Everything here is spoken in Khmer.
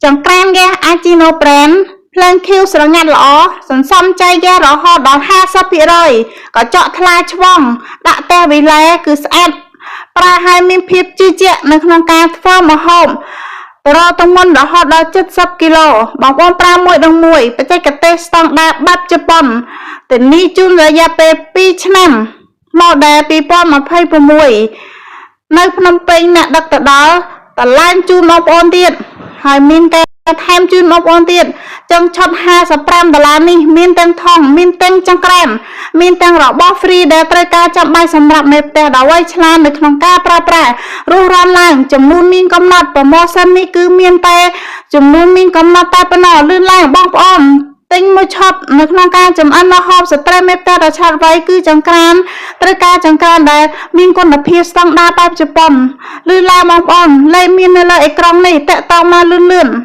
ចង្ក្រានហ្គាសអាជីណូប្រែនភ្លើងខៀវស្រងាត់ល្អសន្សំចៃហ្គាសរហូតដល់50%កញ្ចក់ថ្លាឆ្វង់ដាក់ផ្ទះវីឡែគឺស្អាតប្រើឲ្យមានភាពជឿជាក់នៅក្នុងការធ្វើម្ហូបប្រទម្ងន់រហូតដល់70គីឡូបងប្អូនប្រើមួយដងមួយបច្ចេកទេសស្តង់ដារបែបជប៉ុនធានាជូនរយៈពេល2ឆ្នាំ model 2026នៅភ្នំពេញអ្នកដឹកទៅដល់តឡើងជូនបងប្អូនទៀតហើយមានការថែមជូនបងប្អូនទៀតចឹងឆុត55ដុល្លារនេះមានទាំងថងមានទាំងចង្ក្រានមានទាំងរបស់ free ដែលត្រូវការចាំបាច់សម្រាប់មេផ្ទះដ៏វៃឆ្លាតនៅក្នុងការប្រើប្រាស់រស់រានឡើងចំនួនមានកំណត់ promotion នេះគឺមានតែចំនួនមានកំណត់តែប៉ុណ្ណោះលឿនឡើងបងប្អូនទិញមួយឆុតនៅក្នុងការចំអិនម្ហូបស្ត្រីមេផ្ទះដ៏ឆាតវៃគឺចង្ក្រានត្រូវការចង្ក្រានដែលមានគុណភាពស្តង់ដារបែបជប៉ុនលឿនឡើងបងប្អូនលេខមាននៅលើអេក្រង់នេះតាក់តងមកលឿនលឿន។